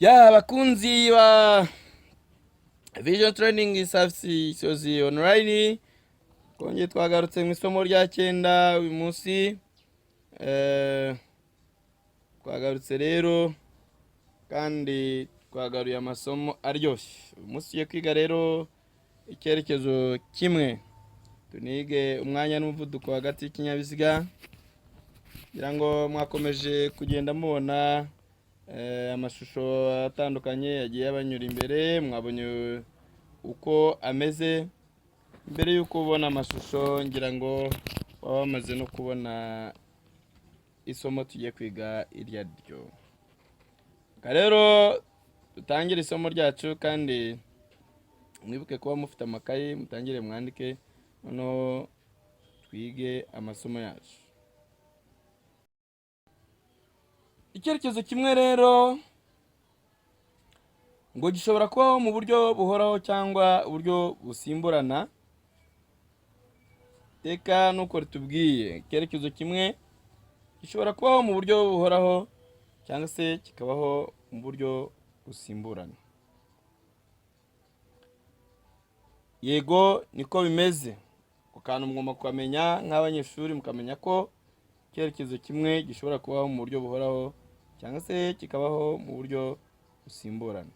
Ya bakunzi ba Vision Training Service Gisozi Online, twongeye twagarutse mu isomo rya cyenda uyu munsi. Twagarutse rero kandi twagaruye amasomo aryoshye. Uyu munsi tugiye kwiga rero icyerekezo kimwe, tunige umwanya n'umuvuduko hagati y'ikinyabiziga. Kugira ngo mwakomeje kugenda mubona amashusho atandukanye yagiye abanyura imbere, mwabonye uko ameze. Mbere y'uko ubona amashusho, ngira ngo waba wamaze no kubona isomo tugiye kwiga iryo ari ryo. Reka rero dutangire isomo ryacu, kandi mwibuke kuba mufite amakayi, mutangire mwandike, noneho twige amasomo yacu. Icyerekezo kimwe rero ngo gishobora kubaho mu buryo buhoraho cyangwa uburyo busimburana. Teka nuko ritubwiye, icyerekezo kimwe gishobora kubaho mu buryo buhoraho cyangwa se kikabaho mu buryo busimburana. Yego, niko bimeze. Ako kantu mugomba kukamenya nk'abanyeshuri, mukamenya ko icyerekezo kimwe gishobora kubaho mu buryo buhoraho cyangwa se kikabaho mu buryo busimburana.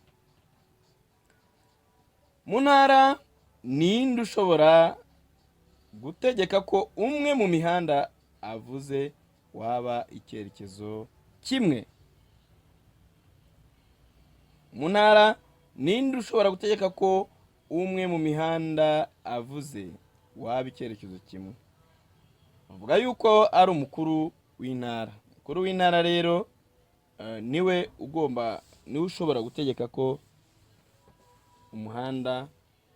Mu ntara, ninde ushobora gutegeka ko umwe mu mihanda avuze waba icyerekezo kimwe? Mu ntara, ninde ushobora gutegeka ko umwe mu mihanda avuze waba icyerekezo kimwe? Bavuga yuko ari umukuru w'intara. Umukuru w'intara rero niwe ugomba, niwe ushobora gutegeka ko umuhanda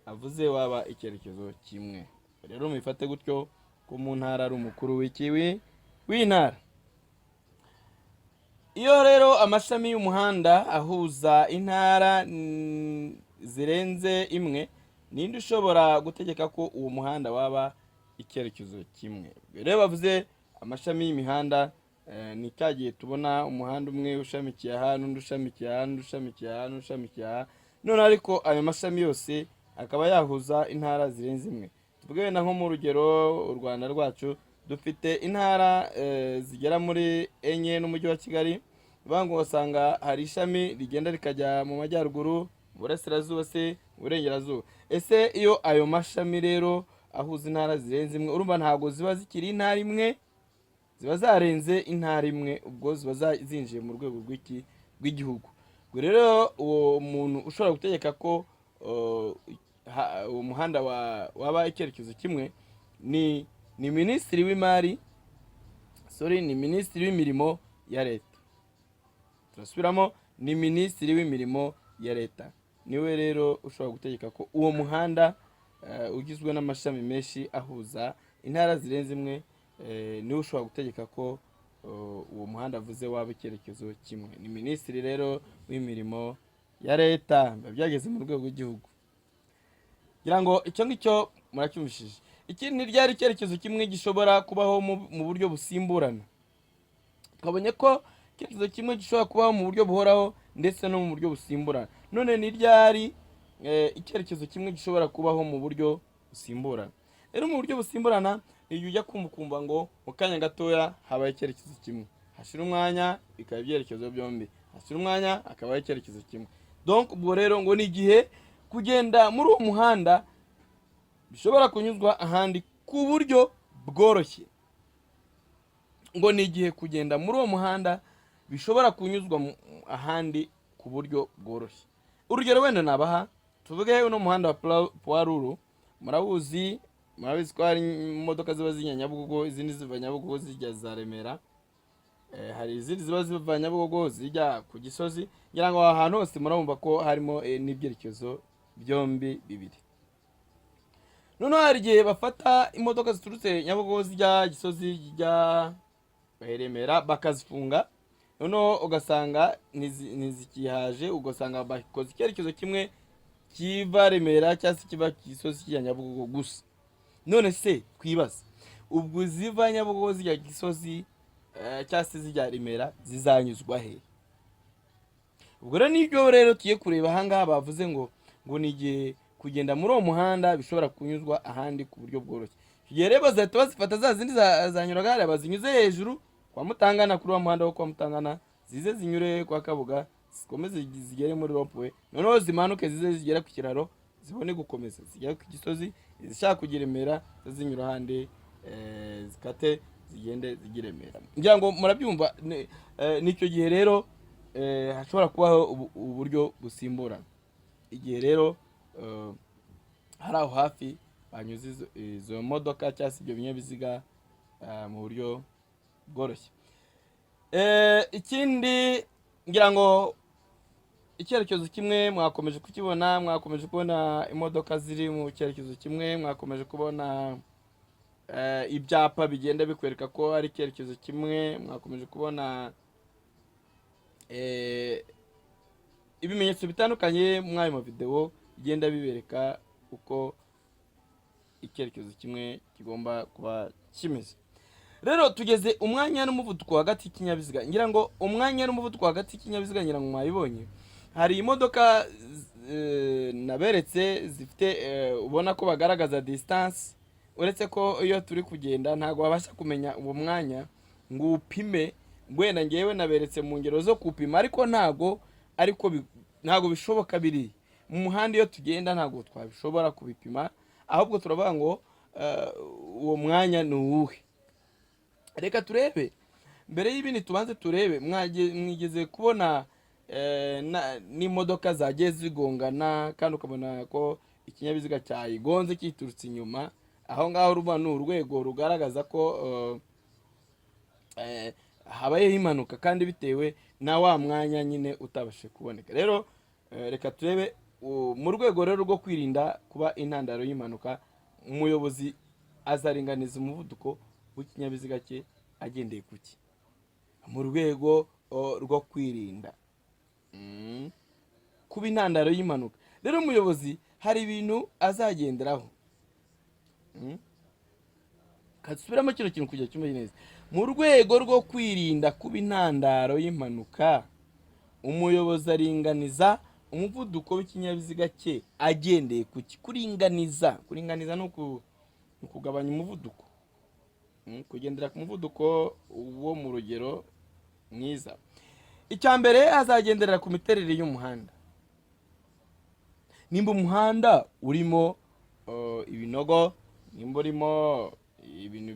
avuze waba icyerekezo kimwe. Rero mubifate gutyo ko mu ntara ari umukuru w'ikiwi w'intara. Iyo rero amashami y'umuhanda ahuza intara zirenze imwe, ninde ushobora gutegeka ko uwo muhanda waba icyerekezo kimwe? Rero bavuze amashami y'imihanda, ni cya gihe tubona umuhanda umwe ushamikiye aha, n'undi ushamikiye aha, n'undi ushamikiye aha, n'undi ushamikiye aha, none ariko ayo mashami yose akaba yahuza intara zirenze imwe. Tuvuge wenda nko mu rugero, u Rwanda rwacu dufite intara zigera muri enye n'umujyi wa Kigali. Bivuga ngo usanga hari ishami rigenda rikajya mu majyaruguru, mu burasirazuba se mu burengerazuba. Ese iyo ayo mashami rero ahuza intara zirenze imwe, urumva ntabwo ziba zikiri intara imwe, ziba zarenze intara imwe, ubwo ziba zinjiye mu rwego rw'iki? Rw'igihugu. Ubwo rero uwo muntu ushobora gutegeka ko uwo muhanda waba icyerekezo kimwe ni minisitiri w'imari, sorry, ni minisitiri w'imirimo ya leta. Turasubiramo, ni minisitiri w'imirimo ya leta, niwe rero ushobora gutegeka ko uwo muhanda ugizwe n'amashami menshi ahuza intara zirenze imwe, niwe ushobora gutegeka ko uwo muhanda avuze waba icyerekezo kimwe. Ni minisitiri rero w'imirimo ya leta, biba byageze mu rwego rw'igihugu. Ngira ngo icyo ngicyo muracyumvishije. Ikindi, ni ryari icyerekezo kimwe gishobora kubaho mu buryo busimburana? Twabonye ko icyerekezo kimwe gishobora kubaho mu buryo buhoraho ndetse no mu buryo busimburana. None ni ryari icyerekezo kimwe gishobora kubaho mu buryo busimburana? Rero mu buryo busimburana ni igihe ujya kumva ukumva ngo mu kanya gatoya habaye icyerekezo kimwe, hashira umwanya bikaba ibyerekezo byombi, hashira umwanya hakabaho icyerekezo kimwe. Donc ubwo rero ngo ni igihe kugenda muri uwo muhanda bishobora kunyuzwa ahandi ku buryo bworoshye. Ngo ni igihe kugenda muri uwo muhanda bishobora kunyuzwa ahandi ku buryo bworoshye. Urugero wenda nabaha, tuvuge uno muhanda wa Poids Lourd, murawuzi, murabizi ko hari imodoka ziba zijya Nyabugogo, izindi ziva Nyabugogo zijya za Remera. Hari izindi ziba ziva Nyabugogo zijya ku Gisozi. Ngira ngo aha hantu hose murabumva ko harimo n'ibyerekezo byombi bibiri. Noneho hari igihe bafata imodoka ziturutse Nyabugogo zijya Gisozi, zijya Remera, bakazifunga, noneho ugasanga ntizikihaje, ugasanga bakoze icyerekezo kimwe kiva Remera cyangwa se kiva Gisozi kijya Nyabugogo gusa. None se twibaza, ubwo ziva Nyabugogo zijya Gisozi cyangwa se zijya Remera zizanyuzwa he? Ubwo rero nibyo rero tugiye kureba ahangaha. Bavuze ngo ni igihe kugenda muri uwo muhanda bishobora kunyuzwa ahandi ku buryo bworoshye. Icyo gihe rero bazahita bazifata za zindi zanyuraga hariya, bazinyuze hejuru kwa Mutangana, kuri wa muhanda wo kwa Mutangana, zize zinyure kwa Kabuga, zikomeze zigere muri rond-point, noneho zimanuke zize zigere ku kiraro, zibone gukomeza zigere ku Gisozi. Izishaka kujya i Remera zinyura ahandi, zikate zigende zijya i Remera. Ngira ngo murabyumva. Nicyo gihe rero hashobora kubaho uburyo busimburana, igihe rero hari aho hafi banyuze izo modoka cyangwa se ibyo binyabiziga mu buryo bworoshye. Ikindi ngira ngo icyerekezo kimwe mwakomeje kukibona, mwakomeje kubona imodoka ziri mu cyerekezo kimwe, mwakomeje kubona ibyapa bigenda bikwereka ko ari icyerekezo kimwe, mwakomeje kubona ibimenyetso bitandukanye muri ayo mavidewo bigenda bibereka uko icyerekezo kimwe kigomba kuba kimeze. Rero tugeze umwanya n'umuvuduko hagati y'ikinyabiziga. Ngira ngo umwanya n'umuvuduko hagati y'ikinyabiziga, ngira ngo mwabibonye. Hari imodoka naberetse zifite ubona ko bagaragaza distance, uretse ko iyo turi kugenda ntabwo wabasha kumenya uwo mwanya ngo upime. Wenda ngewe naberetse mu ngero zo kupima, ariko ntabwo ariko ntabwo bishoboka biri mu muhanda. Iyo tugenda ntabwo twabishobora kubipima, ahubwo turavuga ngo uwo mwanya ni uwuhe? Reka turebe. Mbere y'ibindi tubanze turebe, mwigeze kubona n'imodoka zagiye zigongana, kandi ukabona ko ikinyabiziga cyayigonze kiturutse inyuma. Aho ngaho ruba ni urwego rugaragaza ko habayeho impanuka, kandi bitewe na wa mwanya nyine utabashije kuboneka. Rero reka turebe mu rwego rero rwo kwirinda kuba intandaro y'impanuka, umuyobozi azaringaniza umuvuduko w'ikinyabiziga cye agendeye ku ki? Mu rwego rwo kwirinda kuba intandaro y'impanuka rero, umuyobozi hari ibintu azagenderaho. Kasubiramo kino kintu kugira cyumve neza. Mu rwego rwo kwirinda kuba intandaro y'impanuka, umuyobozi aringaniza umuvuduko w'ikinyabiziga cye agendeye ku ki? Kuringaniza ni ukugabanya umuvuduko, kugendera ku muvuduko wo mu rugero mwiza. Icya mbere, azagenderera ku miterere y'umuhanda. Nimba umuhanda urimo ibinogo, nimba urimo ibintu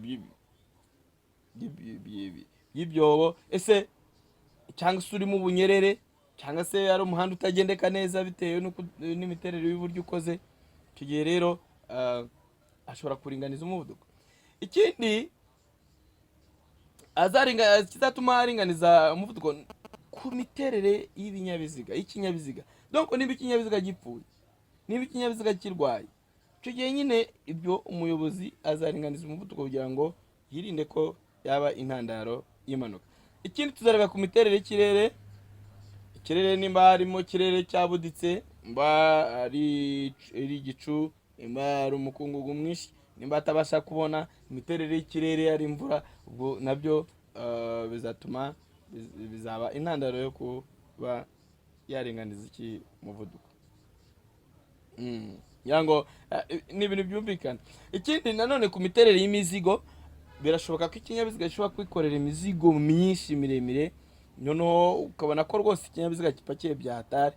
by'ibyobo ese, cyangwa se urimo ubunyerere, cyangwa se ari umuhanda utagendeka neza bitewe n'imiterere y'uburyo ukoze, icyo gihe rero ashobora kuringaniza umuvuduko. Ikindi kizatuma aringaniza umuvuduko, ku miterere y'ibinyabiziga, y'ikinyabiziga. Donc niba ikinyabiziga gipfuye, niba ikinyabiziga kirwaye, icyo gihe nyine ibyo umuyobozi azaringaniza umuvuduko kugira ngo yirinde ko yaba intandaro y'impanuka. Ikindi tuzareba ku miterere y'ikirere. Ikirere, nimba harimo ikirere cyabuditse, nimba ari igicu, nimba ari umukungugu mwinshi, nimba atabasha kubona, imiterere y'ikirere ari imvura, ubwo nabyo bizatuma bizaba intandaro yo kuba yaringaniza iki? Muvuduko. Ngira ngo ni ibintu byumvikana. Ikindi nanone, ku miterere y'imizigo. Birashoboka ko ikinyabiziga gishobora kwikorera imizigo myinshi miremire, noneho ukabona ko rwose ikinyabiziga gipakiye bya hatari.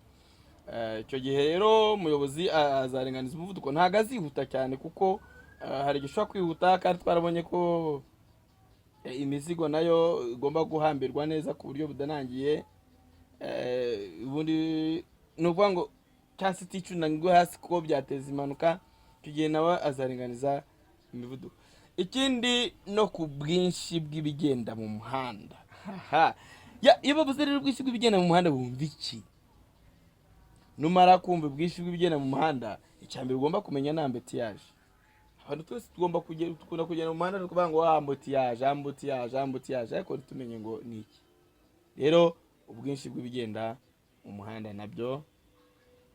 Icyo gihe rero umuyobozi azaringaniza umuvuduko, ntabwo azihuta cyane, kuko hari igihe ushobora kwihuta, kandi twarabonye ko imizigo nayo igomba guhambirwa neza ku buryo budanangiye. Ubundi ni ukuvuga ngo cyangwa se iticunda ngo igwe hasi, kuko byateza impanuka. Icyo gihe nawe azaringaniza imivuduko. Ikindi no ku bwinshi bw'ibigenda mu muhanda. Haha. Iyo bavuze rero ubwinshi bw'ibigenda mu muhanda, bumva iki? Numara kumva ubwinshi bw'ibigenda mu muhanda, icya mbere ugomba kumenya ni embouteillage. Abantu twese tugomba kugenda, dukunda kugenda mu muhanda tukavuga ngo embouteillage, embouteillage, embouteillage, ariko ntitumenye ngo ni iki. Rero ubwinshi bw'ibigenda mu muhanda nabyo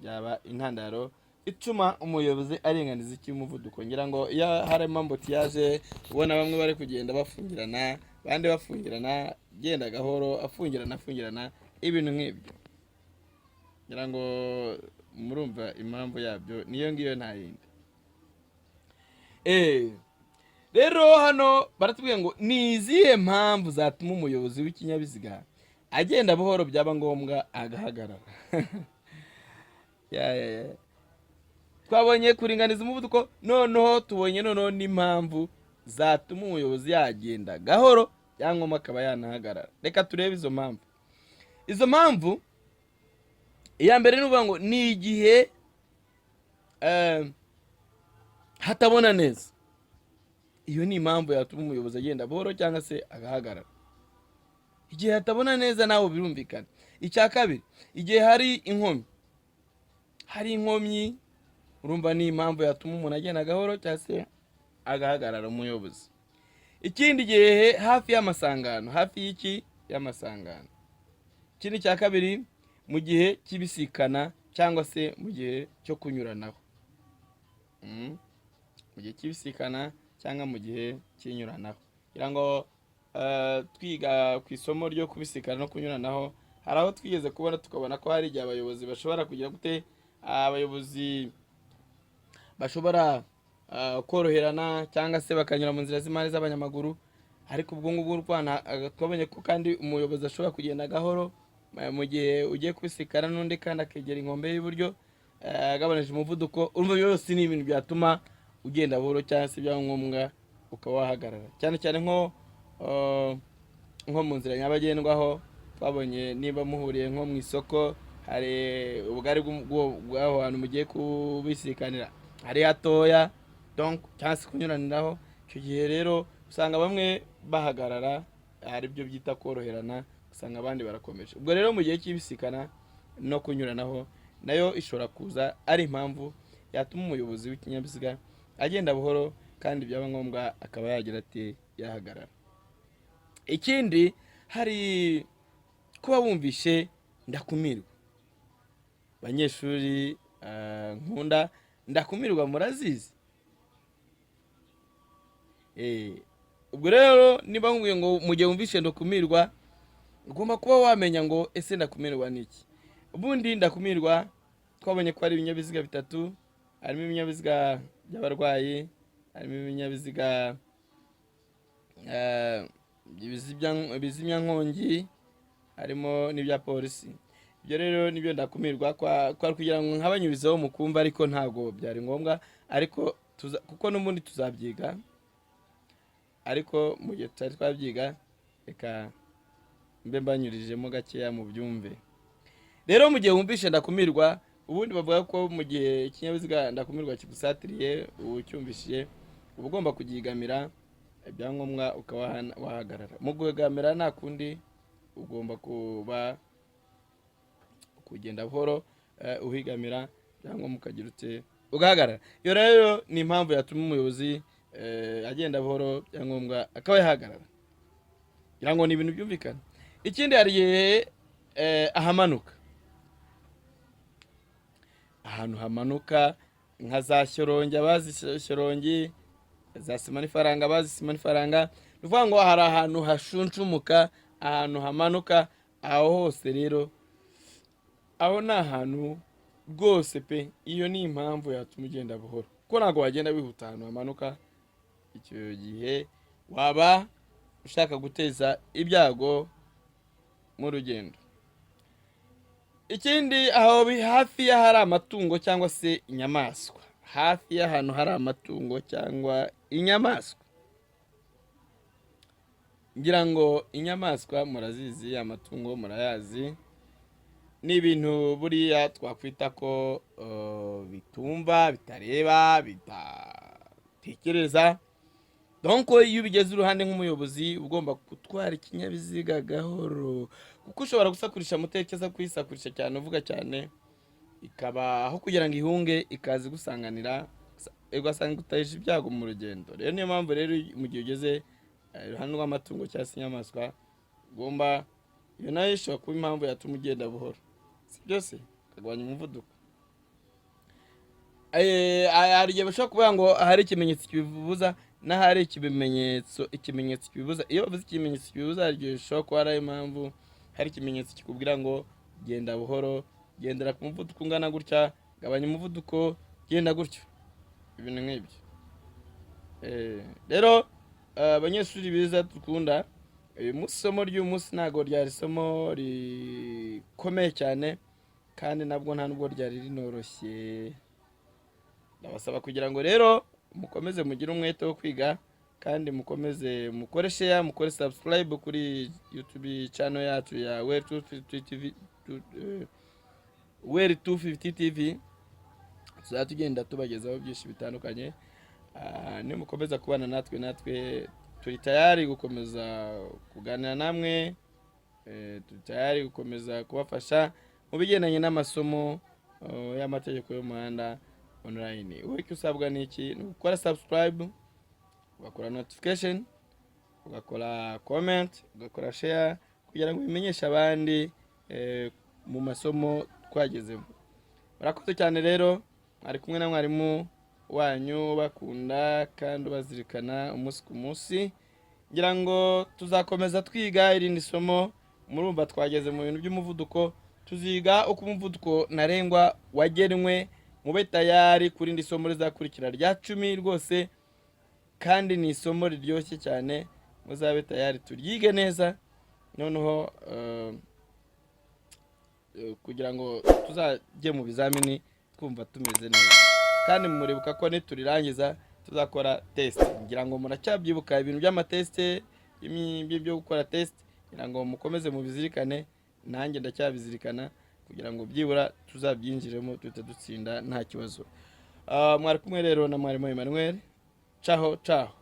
byaba intandaro ituma umuyobozi aringaniza iki? Umuvuduko. Ngira ngo iyo harimo embouteillage, ubona bamwe bari kugenda bafungirana, abandi bafungirana, genda gahoro, afungirana, afungirana, ibintu nk'ibyo. Ngira ngo murumva impamvu yabyo, niyo ngiyo, nta yindi. Rero hano baratubwiye ngo ni izihe mpamvu zatuma umuyobozi w'ikinyabiziga agenda buhoro, byaba ngombwa agahagarara? Ya, ya, ya. Twabonye kuringaniza umuvuduko, noneho tubonye noneho n'impamvu zatuma umuyobozi yagenda gahoro cyangwa akaba yanahagarara. Reka turebe izo mpamvu. Izo mpamvu, iya mbere ni ukuvuga ngo ni igihe hatabona neza. Iyo ni impamvu yatuma umuyobozi agenda buhoro cyangwa se agahagarara, igihe hatabona neza, nawe birumvikana. Icya kabiri, igihe hari inkomyi. Hari inkomyi, urumva ni impamvu yatuma umuntu agenda gahoro cyangwa se agahagarara, umuyobozi. Ikindi gihe, hafi y'amasangano. Hafi y'iki? Y'amasangano. Ikindi cya kabiri, mu gihe cy'ibisikana cyangwa se mu gihe cyo kunyuranaho. Mu gihe cy'ibisikana cyangwa mu gihe cy'inyuranaho. Kugira ngo twiga ku isomo ryo kubisikana no kunyuranaho, hari aho twigeze kubona, tukabona ko hari igihe abayobozi bashobora kugira gute? Abayobozi bashobora koroherana cyangwa se bakanyura mu nzira z'impande z'abanyamaguru. Ariko ubwo ngubwo u Rwanda, twabonye ko kandi umuyobozi ashobora kugenda gahoro mu gihe ugiye kubisikana n'undi, kandi akegera inkombe y'iburyo agabanije umuvuduko. Urumva byose ni ibintu byatuma ugenda buhoro cyangwa se byaba ngombwa ukaba wahagarara, cyane cyane nko mu nzira nyabagendwa, aho twabonye niba muhuriye nko mu isoko, hari ubugari bw'aho hantu mugiye kubisikanira hari hatoya, donc cyangwa se kunyuraniraho. Icyo gihe rero usanga bamwe bahagarara, ari byo byita koroherana, usanga abandi barakomeje. Ubwo rero mu gihe cy'ibisikana no kunyuranaho, nayo ishobora kuza ari impamvu yatuma umuyobozi w'ikinyabiziga agenda buhoro, kandi byaba ngombwa akaba yagira ati yahagarara. Ikindi, hari kuba wumvishe ndakumirwa. Banyeshuri nkunda, ndakumirwa murazizi. Ubwo rero niba nkubwiye ngo mu gihe wumvishe ndakumirwa, ugomba kuba wamenya ngo ese ndakumirwa ni iki? Ubundi ndakumirwa twabonye ko hari ibinyabiziga bitatu: harimo ibinyabiziga by'abarwayi, harimo ibinyabiziga bizimya nkongi, harimo n'ibya polisi. Ibyo rero nibyo ndakumirwa. Kwari kugira ngo nkabanyurizeho mukumva, ariko ntabwo byari ngombwa, ariko kuko n'ubundi tuzabyiga, ariko mu gihe tutari twabyiga, reka mbe mbanyurijemo gakeya mu byumve. Rero mu gihe wumvishe ndakumirwa, ubundi bavuga ko mu gihe ikinyabiziga ndakumirwa kigusatiriye, ucyumvishije, uba ugomba kugigamira, ibyangombwa ukaba wahagarara. Mu guhegamira nta kundi, ugomba kuba kugenda buhoro, uhigamira, cyangwa ukagira ute? Ugahagarara. Iyo rero ni impamvu yatuma umuyobozi agenda buhoro, byangombwa akaba yahagarara. Ngira ngo ni ibintu byumvikana. Ikindi, hari igihe ahamanuka, ahantu hamanuka nka za Shyorongi, abazi Shyorongi, za Sima n'ifaranga, abazi Sima n'ifaranga. Ni ukuvuga ngo hari ahantu hashunshumuka, ahantu hamanuka. Aho hose rero, aho ni ahantu rwose pe, iyo ni impamvu yatuma ugenda buhoro, kuko ntabwo wagenda wihuta ahantu hamanuka. Icyo gihe waba ushaka guteza ibyago mu rugendo. Ikindi, aho hafi y'ahari amatungo cyangwa se inyamaswa. Hafi y'ahantu hari amatungo cyangwa inyamaswa. Ngira ngo inyamaswa murazizi, amatungo murayazi. Ni ibintu buriya twakwita ko bitumva, bitareba, bidatekereza. Donc iyo ubigeze iruhande, nk'umuyobozi uba ugomba gutwara ikinyabiziga gahoro, kuko ushobora gusakurisha moteri cyangwa kuyisakurisha cyane, uvuga cyane, ikaba aho kugira ngo ihunge ikaza igusanganira, ugasanga iguteje ibyago mu rugendo. Rero niyo mpamvu rero mu gihe ugeze iruhande rw'amatungo cyangwa se inyamaswa, ugomba, iyo nayo ishobora kuba impamvu yatuma ugenda buhoro, si byose, ukagabanya umuvuduko. Hari igihe bashobora kuvuga ngo hari ikimenyetso kibibuza n'ahari ikimenyetso kibibuza. Iyo bavuze ikimenyetso kibibuza, hari igihe bishobora kuba ari impamvu hari ikimenyetso kikubwira ngo genda buhoro. Gendera ku muvuduko ungana gutya, gabanya umuvuduko, genda gutyo, ibintu nk'ibyo. Rero abanyeshuri biza dukunda, uyu munsi isomo ry'uyu munsi ntabwo ryari isomo rikomeye cyane, kandi nabwo nta nubwo ryari rinoroshye. Ndabasaba kugira ngo rero mukomeze mugire umwete wo kwiga, kandi mukomeze mukore share, mukore subscribe kuri YouTube channel yacu ya Well 250 TV, Well 250 TV. Tuzajya tugenda tubagezaho byinshi bitandukanye. Nimukomeza kubana natwe, natwe turi tayari gukomeza kuganira namwe, turi tayari gukomeza kubafasha mu bigendanye n'amasomo y'amategeko y'umuhanda online. Wowe icyo usabwa ni iki? Ni ugukora subscribe, ugakora notification, ugakora comment, ugakora share, kugira ngo ubimenyeshe abandi mu masomo twagezemo. Murakoze cyane rero, mwari kumwe na mwarimu wanyu bakunda kandi ubazirikana umunsi ku munsi. Ngira ngo tuzakomeza twiga irindi somo. Murumva twageze mu bintu by'umuvuduko, tuziga uko umuvuduko ntarengwa wagenwe. Mube tayari kuri indi somo rizakurikira rya 10 rwose, kandi ni isomo riryoshye cyane. Muzabe tayari turyige neza, noneho kugira ngo tuzajye mu bizamini twumva tumeze neza. Kandi muribuka ko niturirangiza tuzakora test. Ngira ngo muracyabyibuka ibintu by'ama test, byo gukora test. Ngira ngo mukomeze mubizirikane, nanjye ndacyabizirikana, kugira ngo byibura tuzabyinjiremo duhite dutsinda nta kibazo. Mwari kumwe rero na mwarimu Emmanuel. Caho caho.